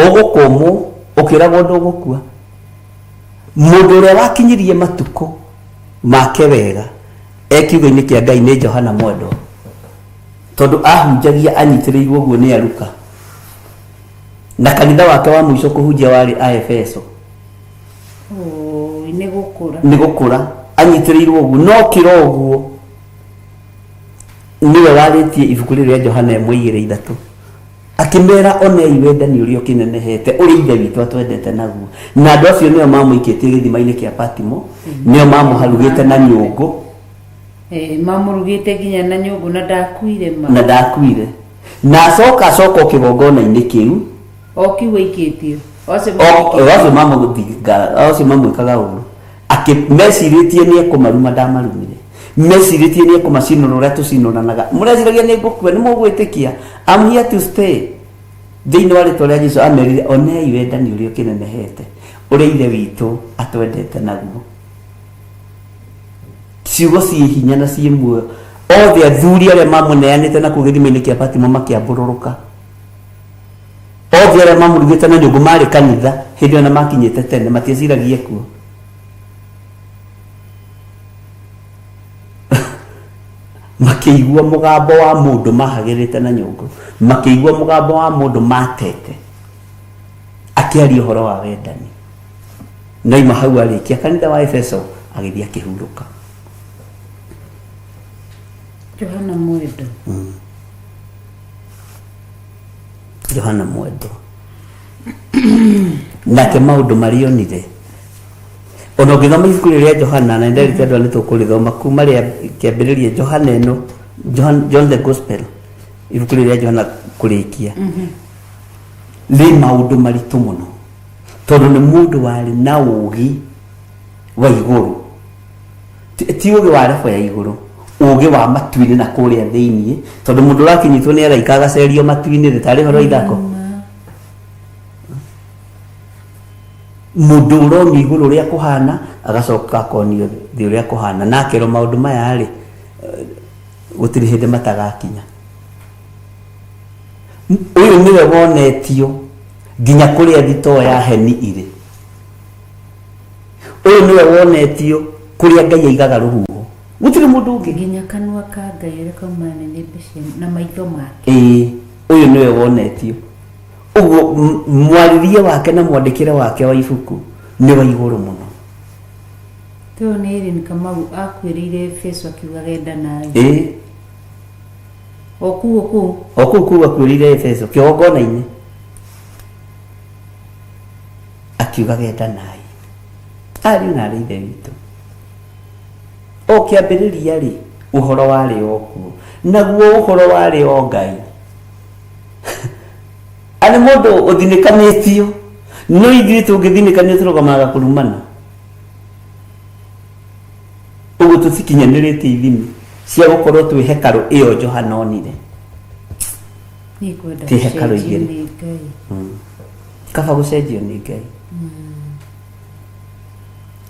Ũgũkũmwo ũkĩragwo ndũgũkua. Mũndũ ũrĩa wakinyirie matukũ make wega e kiugo-inĩ kĩa Ngai nĩ Johana Mwendwa, tondũ ahunjagia anyitĩrĩirwo ũguo nĩ Aluka, na kanitha wake wa mũico kũhunjia warĩ a Efeso. Oi, nĩ gũkũra. Nĩ gũkũra anyitĩrĩirwo ũguo, no kĩro ũguo nĩwe warĩtie ibuku rĩrĩ rĩa Johana 1:2-3 akĩmera, onei wendani ũrĩa ũkĩnenehete ũrĩa Ithe witũ atwendete naguo. Na andũ acio nĩo mamũikĩtie gĩthima-inĩ kĩa Patimo, nĩo mamũharugĩte na nyũngũ. Mamũrugĩte nginya na nyũngũ na ndakuire ma. Na ndakuire, na acoka acoka o kĩgongona-inĩ kĩu. O kĩu aikĩtio. O acio O acio mamũthinga, acio mamwĩkaga ũru, akĩ mecirĩtie nĩ ekũmaruma, ndamarumire. Mecirĩtie nĩ ekũmacinũra ũrĩa tũcinũranaga. Mũreciragia nĩ ngũkua? Nĩ mũgwĩtĩkia I'm here to stay thĩinĩ wa rĩtwa rĩa Jesu. Amerire, onei wendani ũrĩa ũkĩnenehete ũrĩa Ithe witũ atwendete naguo. Ciugo ciĩ hinya na ciĩ muoyo. Othe athuri arĩa mamũneanĩte na kũu gĩthima-inĩ kĩa Patimo makĩambũrũrũka. Othe arĩa mamũrugĩte na nyũngũ marĩ kanitha hĩndĩ ĩyo na makinyĩte tene, matieciragia kuo. Makĩigua mũgambo wa mũndũ mahagĩrĩte na nyũngũ, makĩigua mũgambo wa mũndũ matete akĩaria ũhoro wa wendani. Noima hau arĩkia kanitha wa Efeso agĩthiĩ akĩhurũka. Johana Mwendo. Johana Mwendwa nake maũndũ marĩa onire, ona ũngĩthoma ibuku rĩrĩ rĩa Johana, na nderĩte andũ nĩ tũkũrĩthoma kuma rĩa kĩambĩrĩria Johana ĩno, John the Gospel, ibuku rĩrĩ rĩa Johana kũrĩkia rĩ maũndũ maritũ mũno, tondũ nĩ mũndũ warĩ na ũũgĩ wa igũrũ. Ti ũgĩ wa level ya igũrũ, ũgĩ wa matu-inĩ na kũrĩa thĩiniĩ, tondũ mũndũ ũrakinyitwo nĩ araika agacerio matu-inĩ rĩ, tarĩ ũhoro wa ithako. Mũndũ ũronio igũrũ ũrĩa kũhana, agacoka akonio thĩ ũrĩa kũhana, na akerwo maũndũ maya rĩ, gũtirĩ hĩndĩ matagakinya. Ũyũ nĩwe wonetio nginya kũrĩa thitoo ya heni irĩ. Ũyũ nĩwe wonetio kũrĩa Ngai aigaga rũhuho, gũtirĩ mũndũ ũngĩ. Nginya kanua ka Ngai ũrĩa kaumaga nĩnĩmbĩ cia na maitho make. Ĩĩ, ũyũ nĩwe wonetio ũguo. Mwarĩrie wake na mwandĩkĩre wake wa ibuku nĩ wa igũrũ mũno. Ũyũ nĩ Irene Kamau akuĩrĩire Efeso akiugaga endanai. Ĩĩ. O kũu o kũu. O kũu kũu akuĩrĩire Efeso kĩgongona-inĩ akiugaga endanai, ariũ na arĩ Ithe witũ. O kĩambĩrĩria rĩ, ũhoro warĩ o kuo, naguo ũhoro warĩ o Ngai. Arĩ mũndũ ũthinĩkanĩtio, no ithuĩ tũngĩthinĩkanio tũrũgamaga kũrumana. Ũguo tũtikinyanĩrĩtie ithimi cia gũkorwo twĩ hekarũ ĩyo Johana onire. Nĩngwenda Ti hekarũ gũcenjio igĩrĩ. nĩ Ngai. Kaba gũcenjio nĩ Ngai.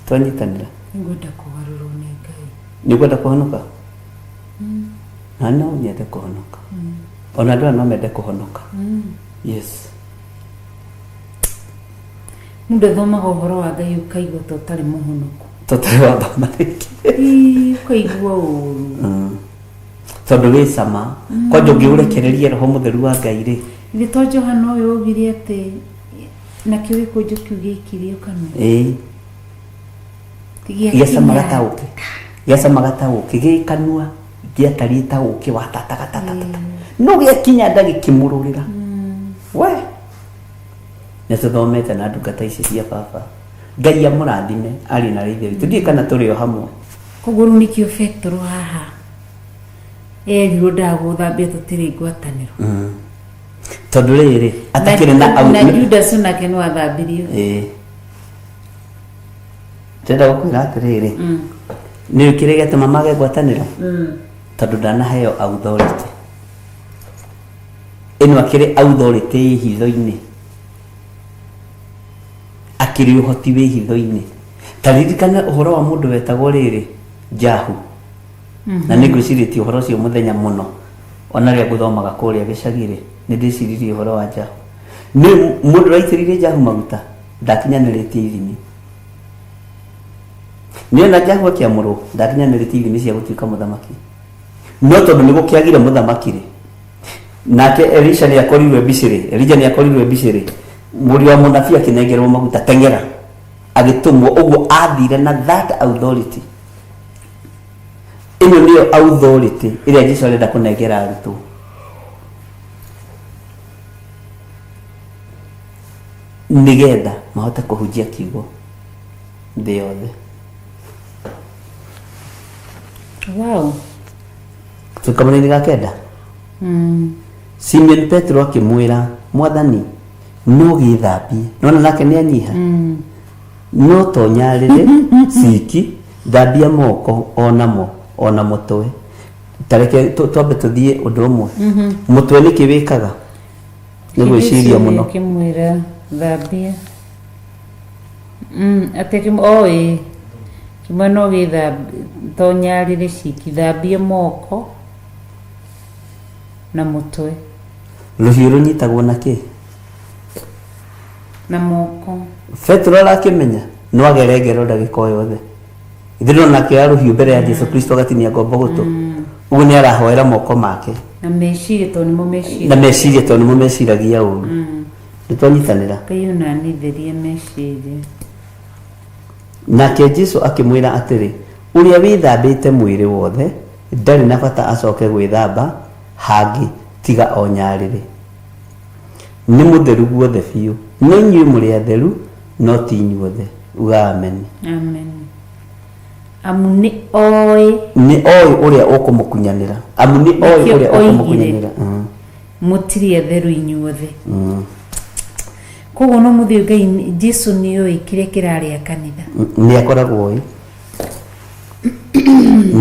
Twanyitanĩra. Nĩngwenda kũgarũrwo nĩ Ngai. Nĩ ũkwenda kũhonoka? Na no nyende kũhonoka. Ona andũ aya no mende kũhonoka. Yes. Mũndũ athomaga ũhoro wa Ngai ũkaigua ta ũtarĩ mũhonoku. Tũtarĩ wathoma rĩngĩ. Ĩĩ, ũkaigua ũru. Tondũ wĩ cama. Kwanja ũngĩũrekereria roho mũtheru wa Ngai rĩ. Githĩ to Johana ũyũ augire atĩ nakĩo gĩkũnjo kĩu gĩaikirio kanua? Ĩĩ. Gĩacamaga ta ũkĩ. Gĩacamaga ta ũkĩ gĩ kanua, gĩatariĩ ta ũkĩ watataga tatatata. No gĩakinya nda gĩkĩmũrũrĩra. We. Nĩ tũthomete na ndungata ici cia baba. Ngai amũrathime ariũ na ithe witũ. Ndiũĩ kana tũrĩ o hamwe. Koguo rĩu nĩkĩo Petero haha erirwo ndagũthambia tũtirĩ ngwatanĩro. Tondũ rĩrĩ atakĩrĩ na na Judas onake no athambirio. Ĩĩ. Ndĩrenda gũkwĩra atĩrĩrĩ, nĩ kĩrĩa gĩatũma mage ngwatanĩro, tondũ ndanaheo authority ĩno. Akĩrĩ authority ĩ hitho-inĩ, akĩrĩ ũhoti wĩ hitho-inĩ. Ta ririkana ũhoro wa mũndũ wetagwo rĩrĩ Jahu, na nĩ ngwĩcirĩtie ũhoro ũcio mũthenya mũno, ona rĩrĩa ngũthomaga kũrĩa gĩcagi-rĩ, nĩ ndĩciririe ũhoro wa Jahu. Nĩ mũndũ ũraitĩrĩirie Jehu maguta ndakinyanĩrĩtie ithimi. Nĩ ona Jehu akĩamũrwo ndakinyanĩrĩtie ithimi cia gũtuĩka mũthamaki. No tondũ nĩ gũkĩagire mũthamaki rĩ, nake Elisha nĩ akorirwo e busy rĩ, Elija nĩ akorirwo e busy rĩ, mũriũ wa mũnabii akĩnengerwo maguta teng'era agĩtũmwo ũguo athire na that authority. Ĩno nĩyo authority ĩrĩa Jesu arenda kũnengera arutwo. Nĩgetha mahote kũhunjia kiugo thĩ yothe. Wow. Twĩ kamũrainĩ ga kenda. Simeon Petro akĩmwĩra, Mwathani, no gĩthambie. Nona nake nĩ anyiha. No to nyarĩrĩ ciki, thambia moko o namo o na mũtwe. Ta reke twambe tũthiĩ ũndũ ũmwe. Mũtwe nĩkĩ wĩkaga? Nĩ gwĩciria mũno. Akĩmwĩra thambia. Atĩ oĩ kĩmwe no gĩthambia to nyarĩrĩ ciki thambia moko na mũtwe. Rũhiũ rũnyitagwo na kĩ? Na moko. Petero arakĩmenya no agere ngero ndagĩka o yothe. Ithe ndona akĩoya rũhiũ mbere ya Jesu Kristo agatinia ngombo gũtũ. Ũguo nĩ arahoera moko make. Na meciria tondũ nĩmo meciria. Na meciria tondũ nĩmo meciragia ũru. Nĩ twanyitanĩra. Ngai ona nitherie meciria. Nake Jesu akĩmwĩra atĩrĩ, ũrĩa wĩthambĩte mwĩrĩ wothe ndarĩ na bata acoke gwĩthamba hangĩ tiga o nyarĩrĩ. Nĩ mũtheru guothe biũ. No inyuĩ mũrĩ atheru, no ti inyuothe. Uga amen. Amen. Amu nĩ oĩ. Nĩ oĩ ũrĩa ũkũmũkunyanĩra. Amu nĩ oĩ Nĩkĩo ũrĩa oigire. ũkũmũkunyanĩra. Mũtirĩ atheru inyuothe. Koguo no mũthĩ Ngai Jesu nĩ oĩ kĩrĩa kĩrarĩa kanitha. Nĩ akoragwo oĩ.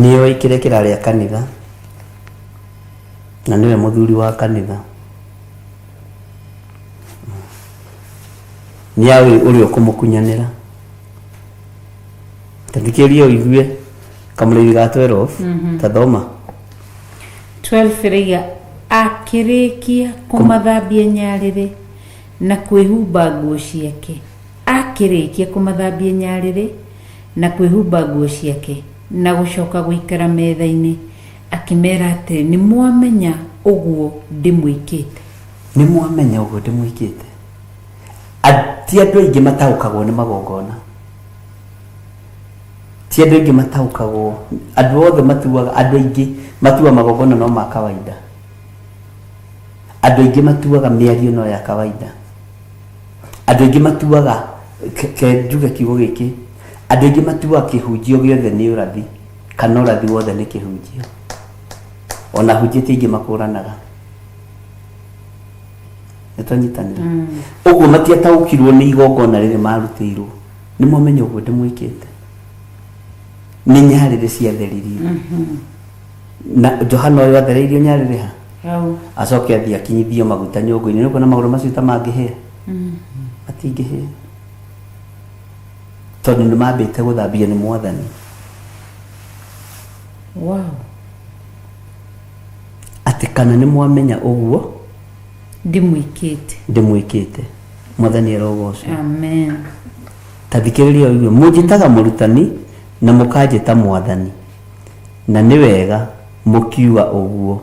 Nĩ oĩ kĩrĩa kĩrarĩa kanitha. Na nĩwe mũthuri wa kanitha. Nĩ oĩ ũrĩa ũkũmũkunyanĩra. Ta thikĩrĩria ũigue kamũrĩri ga 12 ta thoma. 12 rĩiga akĩrĩkia kũmathambia nyarĩrĩ na kwĩhumba nguo ciake. Akĩrĩkia kũmathambia nyarĩrĩ na kwĩhumba nguo ciake na gũcoka gũikara metha-inĩ akĩmera atĩrĩ, nĩ mwamenya ũguo ndĩmwĩkĩte. Nĩ mwamenya ũguo ndĩmwĩkĩte. Ti andũ aingĩ mataũkagwo nĩ magongona. Ti andũ aingĩ mataũkagwo. Andũ othe matuaga, andũ aingĩ matuaga magongona no ma kawaida. Andũ aingĩ matuaga mĩario no ya kawaida. Andũ aingĩ matuaga, ke njuge kiugo gĩkĩ, andũ aingĩ matuaga kĩhunjio gĩothe nĩ ũrathi, kana ũrathi wothe nĩ kĩhunjio. Ona ahunjia ti aingĩ makũranaga. Nĩ twanyitanĩra. Ũguo matiataũkirwo nĩ igongona rĩrĩ marutĩirwo. Nĩ mwamenya ũguo ndĩmwĩkĩte. Nĩ nyarĩrĩ ciatheririo. Na Johana ũyũ athereirio nyarĩrĩ ha? Hau. Acoke athiĩ akinyithio maguta nyũngũ-inĩ. Nĩ ũkuona magũrũ macio ta mangĩhĩa? Matingĩhĩa. Tondũ nĩ mambĩte gũthambio nĩ Mwathani. Wow. Atĩ kana nĩ mwamenya ũguo Ndĩmwĩkĩte. Ndĩmwĩkĩte. Mwathani arogocwo. Amen. Ta thikĩrĩria ũigue. Mũnjĩtaga mũrutani na mũkanjĩta Mwathani. Na nĩ wega mũkiuga ũguo.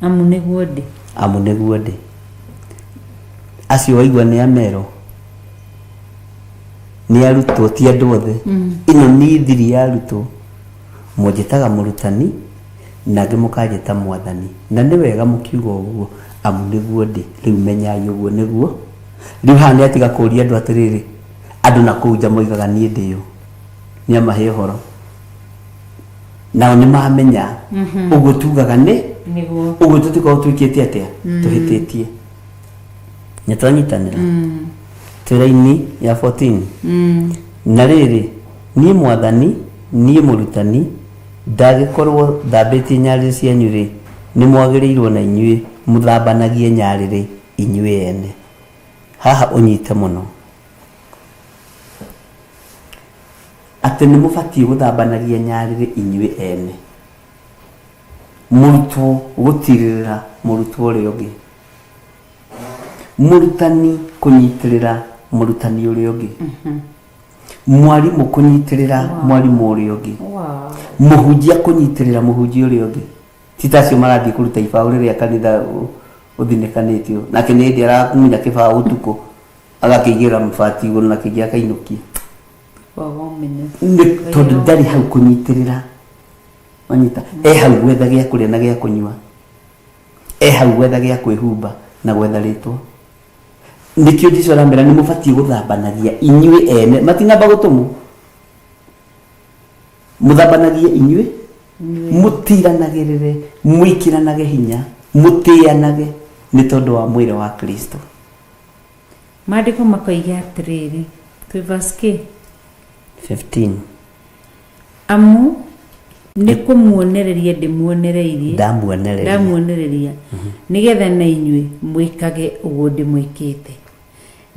Amu nĩguo ndĩ. Amu nĩguo ndĩ. Acio waigua nĩ amerwo. Nĩ arutwo ti andũ othe. Ĩno nĩ thiri ya arutwo. Mũnjĩtaga mũrutani na angĩ mũkanjĩta Mwathani. Na nĩ wega mũkiuga ũguo amu nĩguo ndĩ. Rĩu menyai ũguo nĩguo. Rĩu haha nĩ atiga kũria andũ atĩrĩrĩ, andũ na kũu nja moigaga niĩ ndĩ ũ. Nĩ amahe ũhoro. Nao nĩ mamenya ũguo tugaga nĩ Nĩguo. ũguo tũtikoragwo twĩkĩte atĩa tũhĩtĩtie. Nĩ twanyitanĩra. Twĩ raini ya 14. Na rĩrĩ, niĩ Mwathani, niĩ mũrutani, ndagĩkorwo thambĩtie nyarĩrĩ cianyu rĩ, nĩ mwagĩrĩirwo na inyuĩ mũthambanagie nyarĩrĩ inyuĩ ene. Haha ũnyite mũno. Atĩ nĩ mũbatiĩ gũthambanagia nyarĩrĩ inyuĩ ene. Mũrutwo gũtirĩrĩra mũrutwo ũrĩa ũngĩ. Mũrutani kũnyitĩrĩra mũrutani ũrĩa ũngĩ, mwarimũ kũnyitĩrĩra mwarimũ ũrĩa ũngĩ, mũhunjia kũnyitĩrĩra mũhunjia ũrĩa ũngĩ. Ti ta acio marathiĩ kũruta ibaũ rĩrĩa kanitha ũthinĩkanĩtio, nake nĩ hĩndĩ aramunya kĩbaũ ũtukũ agakĩigĩrĩra mabati igũrũ na kĩngĩ akainũkia. Kwaga ũmenyo. Nĩ tondũ ndarĩ hau kũnyitĩrĩra. Wanyita? E hau gwetha gĩa kũrĩa na gĩa kũnyua, e hau gwetha gĩa kwĩhumba na gwetha rĩtwa. Nĩkĩo Jesu aramera nĩ mũbatiĩ gũthambanagia inyuĩ ene, matinamba gũtũmwo, mũthambanagie inyuĩ, mũtiranagĩrĩre, mwĩkĩranage hinya, mũtĩanage nĩ tondũ wa mwĩrĩ wa Kristo. Maandĩko makoiga atĩrĩrĩ, twĩ verse kĩ? 15. Amu nĩ kũmuonereria ndĩmuonereirie. Ndamuonereria. Ndamuonereria, nĩgetha na inyuĩ mwĩkage ũguo ndĩmwĩkĩte.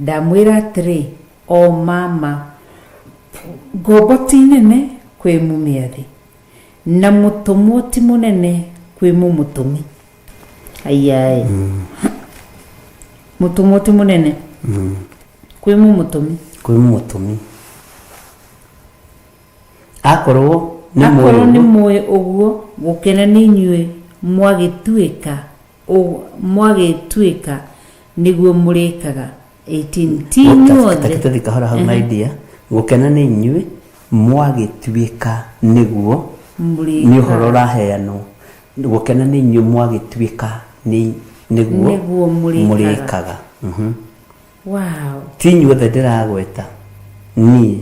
Ndamwĩra atĩrĩ o ma ma, ngombo ti nene kwĩ mũmĩathi, na mũtũmwo ti mũnene kwĩ mũmũtũmi. Aiyaĩ, mũtũmwo ti mũnene kwĩ mũmũtũmi. Kwĩ mũmũtũmi. Akorwo nĩ mũĩ Akorwo nĩ ũguo. Mũĩ ũguo, gũkena nĩ inyuĩ mwagĩtuĩka nĩguo mũrĩkaga. 18 ti inyuothe. Takĩtũthi kahora hau, my dear. Gũkena nĩ inyuĩ mwagĩtuĩka nĩguo nĩ ũhoro mũrĩkaga. Ũraheanwo. Gũkena nĩ inyuĩ mwagĩtuĩka nĩ nĩguo nĩguo mũrĩkaga. Mũrĩkaga. Ti inyuothe ndĩragweta niĩ,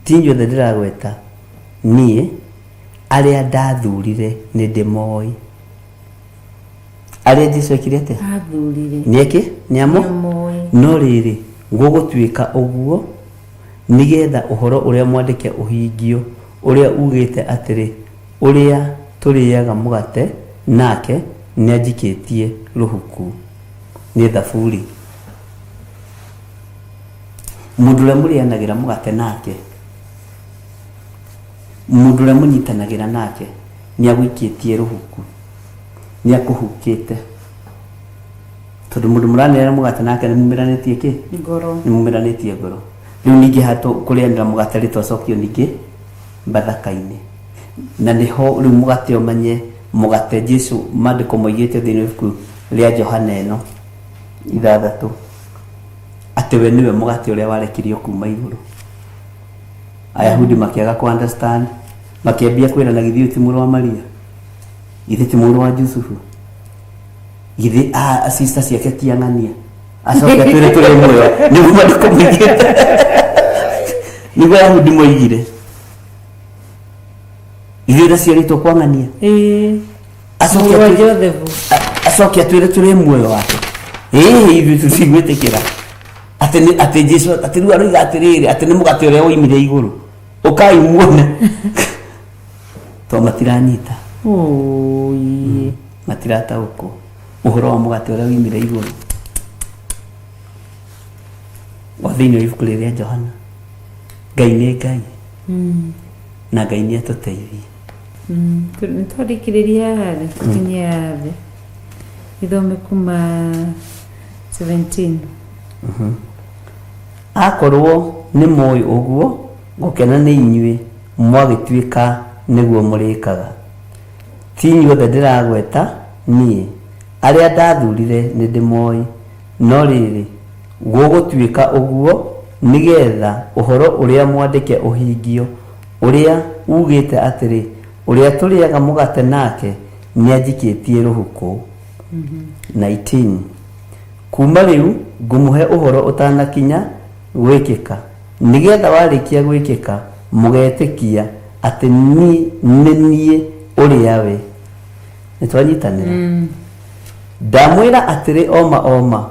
ti inyuothe ndĩragweta niĩ, arĩa ndathurire nĩ ndĩmoĩ. Arĩa Jesu ekire atĩa? Athurire. Nĩekĩ nĩamo. Nĩamoĩ. No rĩrĩ, gũgũtuĩka ũguo nĩgetha ũhoro ũrĩa mwandĩke ũhingio, ũrĩa ugĩte atĩrĩ, 'Ũrĩa tũrĩaga mũgate nake nĩanjikĩtie rũhuku.' Nĩ thaburi. Mũndũ ũrĩa mũrĩanagĩra mũgate nake, mũndũ ũrĩa mũnyitanagĩra nake, nĩ agũikĩtie rũhuku, nĩ akũhukĩte, tondũ mũndũ mũranĩra mũgate nake nĩ mumĩranĩtie kĩ? Ngoro. Nĩ mumĩranĩtie ngoro. Rĩu ningĩ hatũ kũrĩanĩra mũgate rĩ, twacokio ningĩ Bathaka-inĩ, na nĩho rĩu mũgate, ũmanye mũgate Jesu, maandĩko moigĩte thĩinĩ wa ibuku rĩa Johana ĩno 6 atĩ we nĩwe mũgate ũrĩa warekirio kuma igũrũ. Ayahudi makĩaga kũ understand, makĩambia kwĩrana, githĩ ũyũ ti mũrũ wa Maria? Githĩ ti mũrũ wa Jusufu? Githĩ sister ciake ti ang'ania? Acoke atwĩre tũrĩ muoyo? Nĩguo maandĩko moigĩte, nĩguo Ayahudi moigire, ithuĩ ndaciarĩtwo kwa ng'ania. Acoke Mũrũ wa Joseph. Acoke atwĩre tũrĩ muoyo wake? Ĩĩ, ithuĩ tũtigwĩtĩkĩra atĩ atĩ Jesu atĩ rĩu aroiga atĩrĩrĩ, atĩ nĩ mũgate ũrĩa woimire igũrũ, ũkai muone, to matiranyita. Ũi. Matirataũkwo ũhoro wa mũgate ũrĩa woimire igũrũ o thĩinĩ wa ibuku rĩrĩa Johana. Ngai nĩ Ngai, na Ngai nĩ atũteithie. Nĩ twarĩkĩrĩria haha thĩ, tũkinyie haha thĩ, ithome kuma 17. Akorwo nĩ mũĩ ũguo, gũkena nĩ inyuĩ mwagĩtuĩka nĩguo mũrĩkaga. Ti inyuothe ndĩragweta niĩ, arĩa ndathurire nĩ ndĩmoĩ. No rĩrĩ, gũgũtuĩka ũguo nĩgetha ũhoro ũrĩa mwandĩke ũhingio, ũrĩa uugĩte atĩrĩ, 'Ũrĩa tũrĩaga mũgate nake nĩanjikĩtie rũhukũ.' 19 Kuuma rĩu ngũmũhe ũhoro ũtanakinya gwĩkĩka, nĩgetha warĩkia gwĩkĩka mũgetĩkia atĩ niĩ nĩ niĩ ũrĩa we. Nĩ twanyitanĩra? Ndamwĩra atĩrĩ o ma o ma,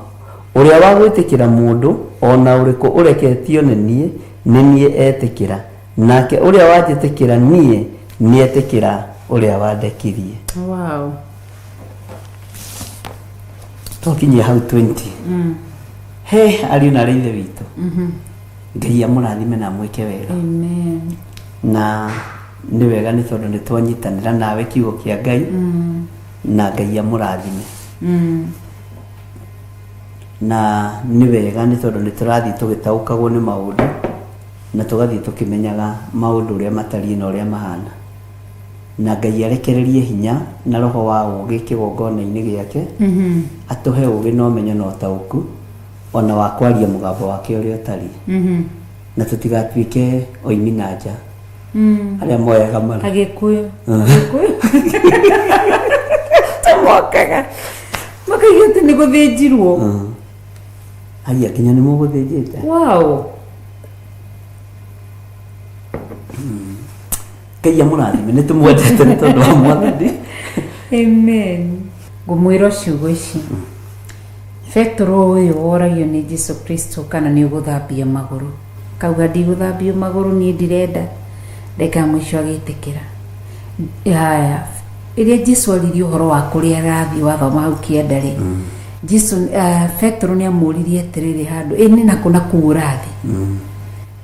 ũrĩa wa gwĩtĩkĩra mũndũ o na ũrĩkũ ũreketio nĩ niĩ, nĩ niĩ etĩkĩra, nake ũrĩa wanjĩtĩkĩra niĩ, nĩetĩkĩra ũrĩa wandekirie. Twakinyia hau 20. He ariũ na arĩ ithe witũ, Ngai amũrathime na amwĩke wega. Amen. Na nĩ wega nĩ tondũ nĩ twanyitanĩra nawe kiugo kĩa Ngai, na Ngai amũrathime. Na nĩ wega nĩ tondũ nĩ tũrathiĩ tũgĩtaũkagwo nĩ maũndũ na tũgathiĩ tũkĩmenyaga maũndũ ũrĩa matariĩ na ũrĩa mahana. Na Ngai arekererie hinya na roho wa ũũgĩ kĩgongona-inĩ gĩake, atũhe ũũgĩ na ũmenyo na ũtaũku ona wa kwaria mũgambo wake ũrĩa ũtariĩ. Na tũtigatuĩke oimi na nja arĩa moyaga maru. Agĩkũyũ. Agĩkũyũ. Tũmokaga. Makaiga atĩ nĩ gũthĩnjirwo. Haiya nginya nĩ mũgũthĩnjĩte. Wow. Ngai amũrathime nĩ tũmwendete nĩ tondũ wa mwathani. Amen. Ngũmwĩra ciugo ici. Petero ũyũ woragio nĩ Jesu Kristo kana nĩ ũgũthambia magũrũ. Kauga ndigũthambio magũrũ niĩ ndirenda. Ndagĩka ya mũico agĩtĩkĩra. Haya, rĩrĩa Jesu aririe ũhoro wa kũrĩa arathiĩ wathoma hau kĩanda rĩ, Jesu Petero nĩ amũririe atĩrĩrĩ handũ, ĩ nĩ nakũ na kũu ũrathiĩ?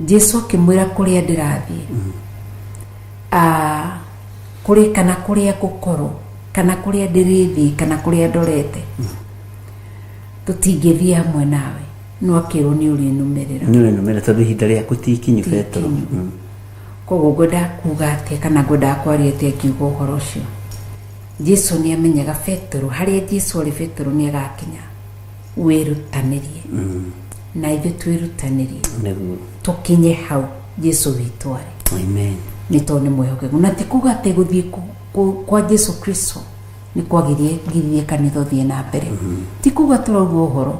Jesu akĩmwĩra kũrĩa ndĩrathiĩ. Ah, kũrĩ kana kũrĩa ngũkorwo kana kũrĩa ndĩrĩthiĩ kana kũrĩa ndorete tũtingĩthiĩ hamwe nawe no akĩrwo nĩ ũrĩnũmĩrĩra. Nĩ ũrĩnũmĩrĩra tondũ ihinda rĩaku ti ikinyu Petero. Koguo ngwendaga kuga atĩa kana ngwendaga kwaria atĩa ngiuga ũhoro ũcio? Jesu nĩ amenyaga Petero, harĩa Jesu arĩ Petero nĩ agakinya. Wĩrutanĩrie na ithuĩ twĩrutanĩrie Nĩguo. tũkinye hau Jesu witũ arĩ. Amen. Nĩ tondũ nĩ mwĩhokeku na ti kuga atĩ gũthiĩ kwa Jesu Kristo nĩ kwagirie ngirie kanitha ũthiĩ na mbere. Ti kuga tũrauga ũhoro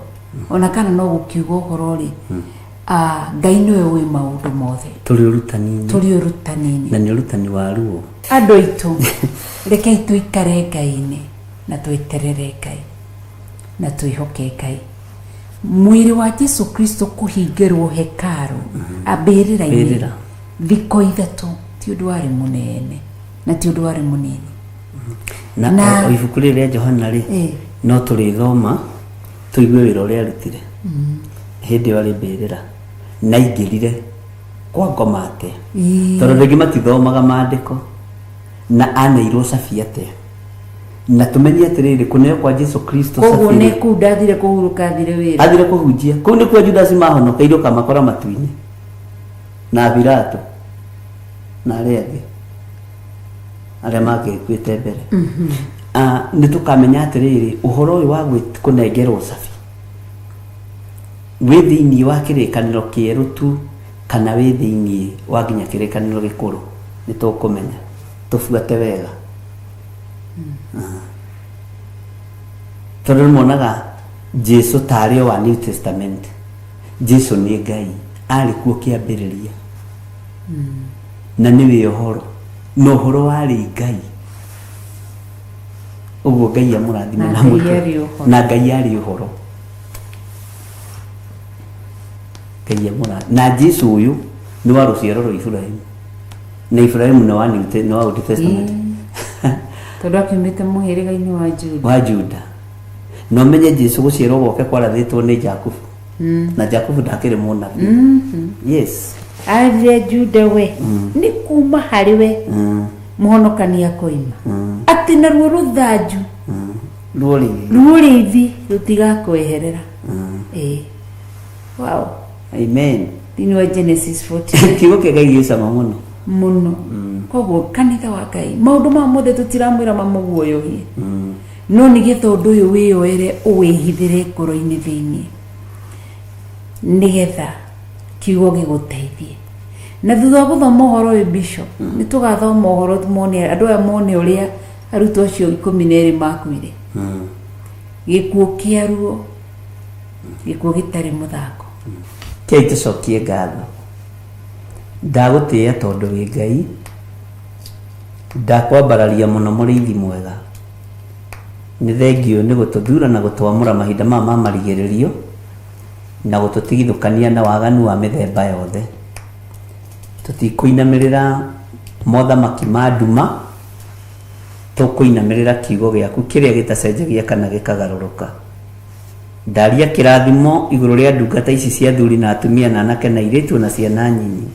ona kana no gũkiuga ũhoro rĩ, Ngai nĩwe ũĩ maũndũ mothe. Tũrĩ ũrutani-inĩ. Tũrĩ ũrutani-inĩ. Na nĩ ũrutani wa ruo. Andũ aitũ, rekei tũikare Ngai-inĩ na tweterere Ngai na twĩhoke Ngai. Mwĩrĩ wa Jesu Kristo kũhingĩrwo hekaru ambĩrĩra-inĩ Mbĩrĩra. thikũ ithatũ ti ũndũ warĩ mũnene na ti ũndũ warĩ mũnini. Na o ibuku rĩrĩ rĩa Johana rĩ, no tũrĩthoma tũigue wĩra ũrĩa arutire hĩndĩ ĩyo arĩ mbĩrĩra na aingĩrire kwa ngoma atĩa, tondũ rĩngĩ matithomaga maandĩko, na aneirwo cabi atĩa, na tũmenye atĩrĩrĩ kũneo kwa Jesu Kristo koguo cabi nĩ rĩ, kũu ndathire kũhurũka thire wĩra athire kũhunjia kũu nĩkuo Judasi mahonokeire ũkamakora matu-inĩ na Pilato na arĩa angĩ arĩa mangĩkuĩte mbere. Nĩ tũkamenya atĩrĩrĩ ũhoro ũyũ wa kũnengerwo cabi wĩ thĩinĩ wa kĩrĩkanĩro kĩerũ tu kana wĩ thĩinĩ wa nginya kĩrĩkanĩro gĩkũrũ, nĩ tũkũmenya tũbuate wega. Tondũ nĩ monaga Jesu tarĩ o wa New Testament. Jesu nĩ Ngai, arĩ kuo kĩambĩrĩria na nĩwe ũhoro, na ũhoro warĩ Ngai. Ũguo Ngai amũrathime Na na Ngai amwĩke. arĩ ũhoro. Na Ngai arĩ ũhoro. Ngai amũrathime. Na Jesu ũyũ nĩ wa rũciaro rwa Ibrahimu, na Ibrahimu nĩ wa New nĩ wa Old Testament. Tondũ akiumĩte mũhĩrĩga-inĩ wa Juda. Wa Juda. Na ũmenye Jesu gũciarwo gwake kwarathĩtwo nĩ Jakubu. Na Jakubu ndakĩrĩ mũnabii. Yes. Arire Juda we nĩ kuma harĩ we mũhonokania akoima. Atĩ naruo rũthanju Ruo rĩithi. Ruo rĩithi rũtigakweherera. Wow. Amen. Thĩinĩ wa Genesis 14. Kiugo kĩa Ngai gĩ cama mũno. Mũno. Koguo kanitha wa Ngai maũndũ maya mothe tũtiramwĩra mamũguoyohie, no nĩgetha ũndũ ũyũ wĩyoere ũwĩhithĩre ngoro-inĩ thĩinĩ nĩgetha kiugo gĩgũteithie. Na thutha wa gũthoma ũhoro ũyũ bishop, nĩ tũgathoma ũhoro mone andũ aya mone ũrĩa arutwo acio 12 makuire. Gĩkuũ kĩa ruo, gĩkuũ gĩtarĩ mũthako. Kei tũcokie ngatho. Ndagũtĩĩa tondũ wĩ Ngai, ndakwambararia mũno mũrĩithi mwega. Nĩ thengiũ nĩ gũtũthura na gũtwamũra mahinda maya ma marigĩrĩrio na gũtũtigithũkania na waganu wa mĩthemba yothe. Tũtikũinamĩrĩra mothamaki ma nduma, tũkũinamĩrĩra kiugo gĩaku kĩrĩa gĩtacenjagia kana gĩkagarũrũka. Ndaria kĩrathimo igũrũ rĩa ndungata ici cia athuri na atumia na anake na airĩtu na ciana nyinyi.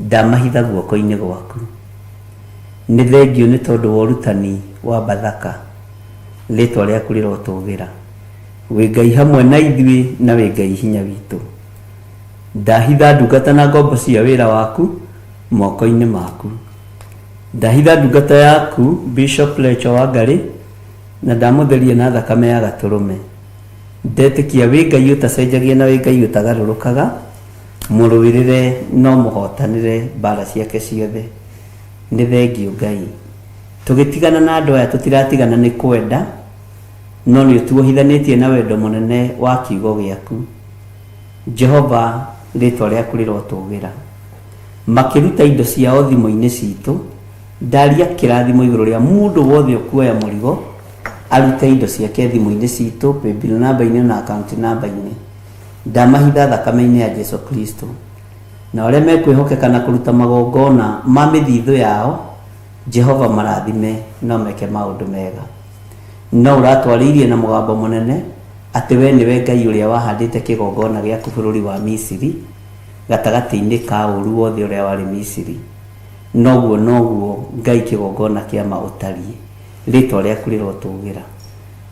Ndamahitha guoko-inĩ gwaku. Nĩ thengiũ nĩ tondũ wa ũrutani wa Bathaka. Rĩtwa rĩaku rĩrotũgĩra. Wĩ Ngai hamwe na ithuĩ na wĩ Ngai hinya witũ. Ndahitha ndungata na ngombo cia wĩra waku moko-inĩ maku. Ndahitha ndungata yaku Bishop Rachel Wangarĩ na ndamũtheria na thakame ya gatũrũme. Ndetĩkia wĩ Ngai ũtacenjagia na wĩ Ngai ũtagarũrũkaga, mũrũĩrĩre no mũhotanĩre mbara ciake ciothe. Nĩ thengiũ Ngai. Tũgĩtigana na andũ aya tũtiratigana nĩ kwenda, no nĩ ũtuohithanĩtie na wendo mũnene wa kiugo gĩaku. Jehova, rĩĩtwa rĩaku rĩrotũgĩra. Makĩruta indo ciao thimũ-inĩ citũ, ndaria kĩrathimo igũrũ rĩa mũndũ wothe ũkuoya mũrigo, arute indo ciake thimũ-inĩ citũ, paybill number-inĩ na account number-inĩ. Ndamahitha thakame-inĩ ya Jesu Kristo. Na arĩa mekwĩhokeka na kũruta magongona ma mĩthithũ yao, Jehova marathime no meke maũndũ mega. No ũratwarĩirie na mũgambo mũnene atĩ we nĩwe Ngai ũrĩa wahandĩte kĩgongona gĩaku bũrũri wa Misiri, gatagatĩ-inĩ ka ũũru wothe ũrĩa warĩ Misiri. Noguo noguo Ngai kĩgongona kĩa ma ũtariĩ. Rĩĩtwa rĩaku rĩrotũgĩra.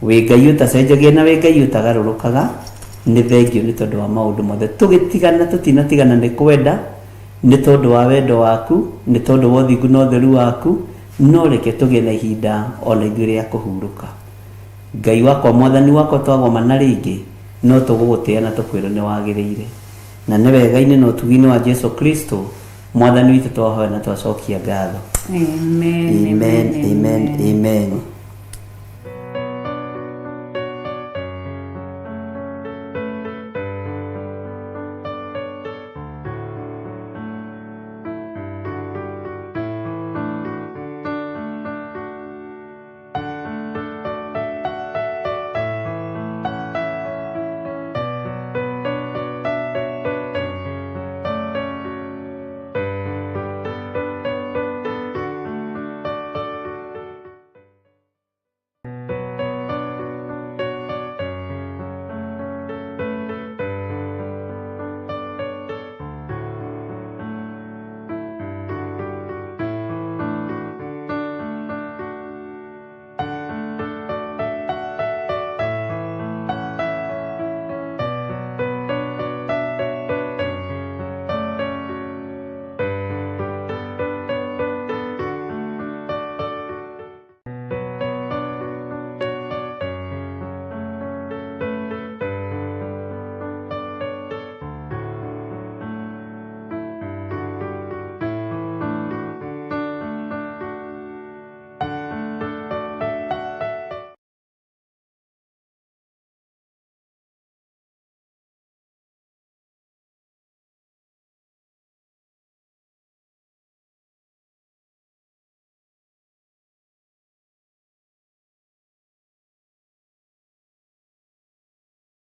Wĩ Ngai ũtacenjagia na wĩ Ngai ũtagarũrũkaga. Nĩ thengiũ nĩ tondũ wa maũndũ mothe. Tũgĩtigana tũtinatigana nĩ kwenda, nĩ tondũ wa wendo waku, nĩ tondũ wa ũthingu na ũtheru waku, no reke tũgĩe na ihinda o na ithuĩ rĩa kũhurũka. Ngai wakwa, Mwathani wakwa, twagomana rĩngĩ, no tũgũgũtĩĩa na tũkwĩre nĩ wagĩrĩire. Na nĩ wega-inĩ na ũtugi-inĩ wa Jesu Kristo, Mwathani witũ twahoya na twacokia ngatho. Amen, Amen, amen, amen.